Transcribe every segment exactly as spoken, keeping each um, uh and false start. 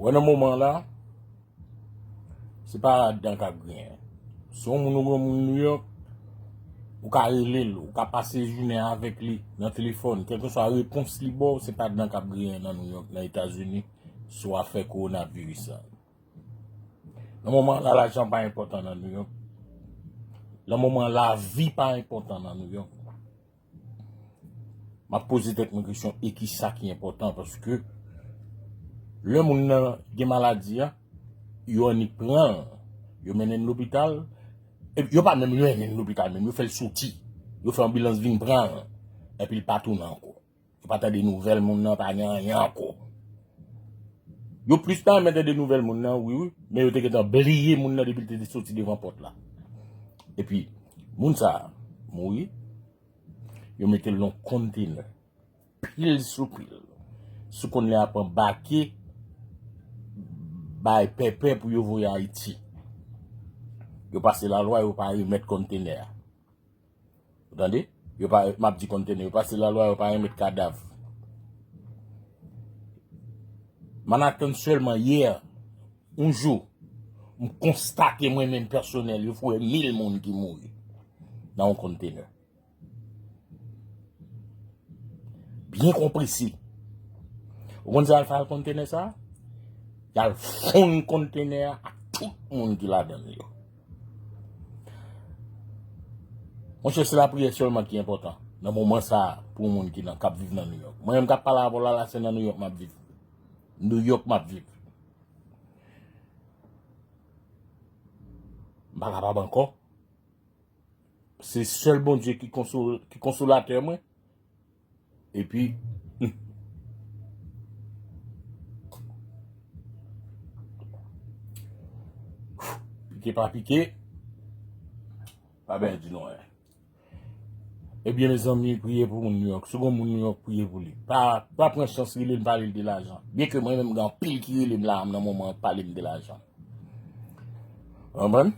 Wè, nan moman la, se pa ladan k ap griyen. Si yon moun ou granmoun Nouyòk, ou ka rele l, ou ka pase jounen avèk li nan telefòn, kèlkeswa repons li ba w, se pa ladan k ap griyen nan Nouyòk, nan Etazini, sou afè kowonaviris la. Nan moman la, lajan pa enpòtan nan Nouyòk. Nan moman, lavi pa enpòtan nan Nouyòk. M ap poze tèt mwen kesyon, e ki sa ki enpòtan? Paske lè moun nan gen maladi a, yo annik pran l, yo mennen l lopital, e yo pa menm mennen l lopital, menm yo fè l soti, yo fè anbilans vin pran l, epi l pa tounen ankò. Yo pa tande nouvèl moun nan, pa gen anyen ankò. Yo plis ta renmen tande nouvèl moun nan, wi, wi, men yo te gentan bliye moun nan depi l te soti devan pòt la. Epi, moun sa a mouri, yo mete l nan kontenè, pil sou pil. Sou kontenè ap anbake, bay pèpè pou yo voye Ayiti. Yo pase lalwa, yo pa remèt kontenè a. Ou tande? Yo pa, m ap di kontenè, yo pase lalwa, yo pa remèt kadav. Manhattan sèlman yè, yon jou, m konstate mwen menm pèsonèl, yo foure mil moun ki mouri nan yon kontenè. Byen konprese. Ou konn sa y al fè ak kontenè sa a? Y al fonn kontenè a ak tout moun ki ladan l yo. Monchè, se lapriyè sèlman ki enpòtan nan moman sa a pou yon moun ki nan, k ap viv nan Nouyòk. Mwen menm k ap pale avè w la, la, se nan Nouyòk m ap viv. Nouyòk m ap viv. M pa kapab ankò. Se sèl Bondye ki konso-, ki konsolatè mwen. Epi, hmm. Pike pa pike, pa byen di nou anyen. Ebyen, mezanmi, priye pou moun Nouyòk. Si gon moun Nouyòk, priye pou li. Pa, pa pran chans rele l, pale l de lajan. Byen ke mwen menm, gen anpil ki rele m la nan moman an, pale m de lajan. Konprann?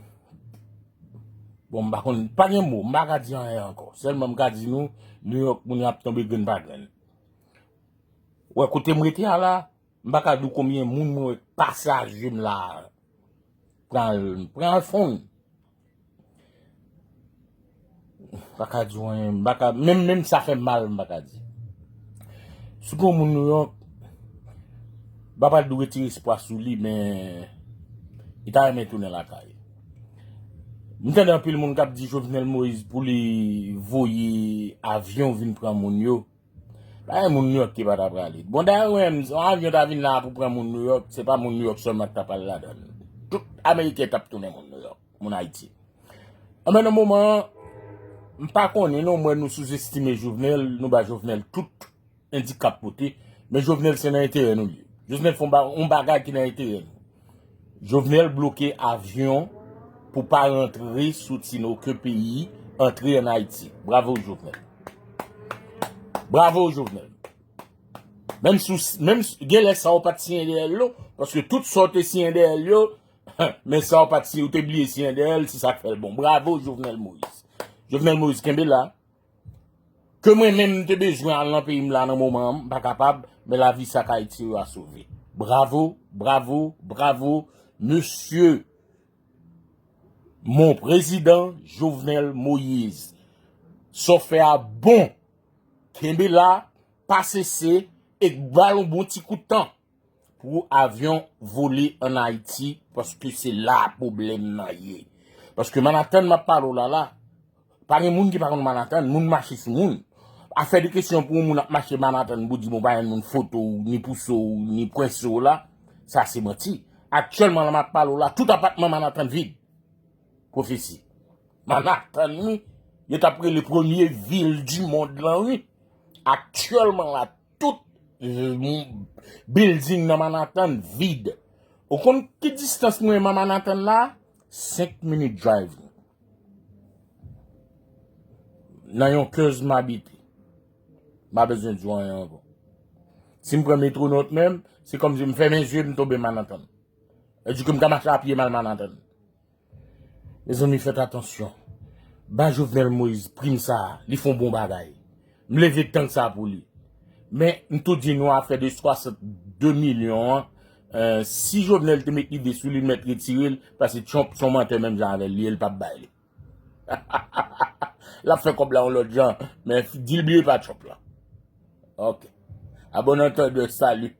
Bon, m pa konn, pa gen mo, m pa ka di anyen ankò. Sèlman m ka di nou, Nouyòk, moun yo ap tonbe grenn pa grenn. Wè, kote m rete a la, m pa ka di w konbyen moun mwen wè k pase a je m la. Pran, pran fonn. M pa ka di w anyen, m pa ka, menm, menm sa fè m mal, m pa ka di. Si gon moun Nouyòk, m pa pral di w retire espwa sou li, men li ta renmen tounen lakay. M tande anpil moun k ap di Jovenel Moïse pou li voye avyon vin pran moun yo. Pa gen moun Nouyòk ki pa ta prale. Bon, dayè, ou menm, yon avyon ta vin la pou pran moun Nouyòk, se pa moun Nouyòk sèlman ki ta pral ladan l. Tout Ameriken t ap tounen moun Nouyòk, moun Ayiti. Anben, nan moman an, m pa konnen non, m wè nou souzestime Jovenel, nou ba Jovenel tout endikap pote, men Jovenel se nan enterè nou li ye. Jovenel fè yon ba-, yon bagay ki nan enterè nou. Jovenel bloke avyon pou pa rantre, soti nan okenn peyi, antre ann Ayiti. Bravo, Jovenel. Bravo, Jovenel. Menm si w, menm si, gen lè sa w pa t siyen dèyè l, non, paske tout sa w te siyen dèyè l yo, men sa w pa t siyen, ou te bliye siyen dèyè l, se sa k fè l bon. Bravo, Jovenel Moïse. Jovenel Moïse, kenbe la. Ke mwen menm m te bezwen al nan peyi m la nan moman an, m pa kapab, men lavi sa k Ayiti yo a sove. Bravo, bravo, bravo, mesye mon prezidan Jovenel Moïse. Sa w fè a bon. Kenbe la, pa sese, e ba l yon bon ti kout tan pou avyon vole ann Ayiti, paske se la pwoblèm nan ye. Paske Manhattan m ap pale w la la, pa gen moun ki pa konn Manhattan, moun mache sou moun. Afè de kesyon pou yon moun ap mache Manhattan pou di, bon, pa gen moun foto w, ni pouse w, ni pwense w la, sa se manti. Aktyèlman, la m ap pale w la, tout apatman Manhattan vid. Pwofesi. Manhattan, wi, yo t ap rele premye vil di mond lan, wi. Aktyèlman la, tout, euh, building nan Manhattan vid. Ou konn ki distans mwen menm a Manhattan la? Senk minit drive. Nan Yonkers m abite. M pa bezwen di w anyen ankò. Si m pran Metro North menm, se kòmsi m fèmen zye, m tonbe Manhattan. E di ke m ka mache a pye m al Manhattan. Mezanmi, fèt atansyon. Ba Jovenel Moïse prim sa a, li fè yon bon bagay. M leve tank sa a pou li. Men, m tou di nou afè de swasannde milyon an, Eh, si Jovenel te met lide sou li, l mèt retire l, paske Trump se yon mantè menm jan avè l, li, l p ap bay li. L ap fè kòb la yon lòt jan, men di l bliye pa Trump la. Ok. A bon entendeur, salut.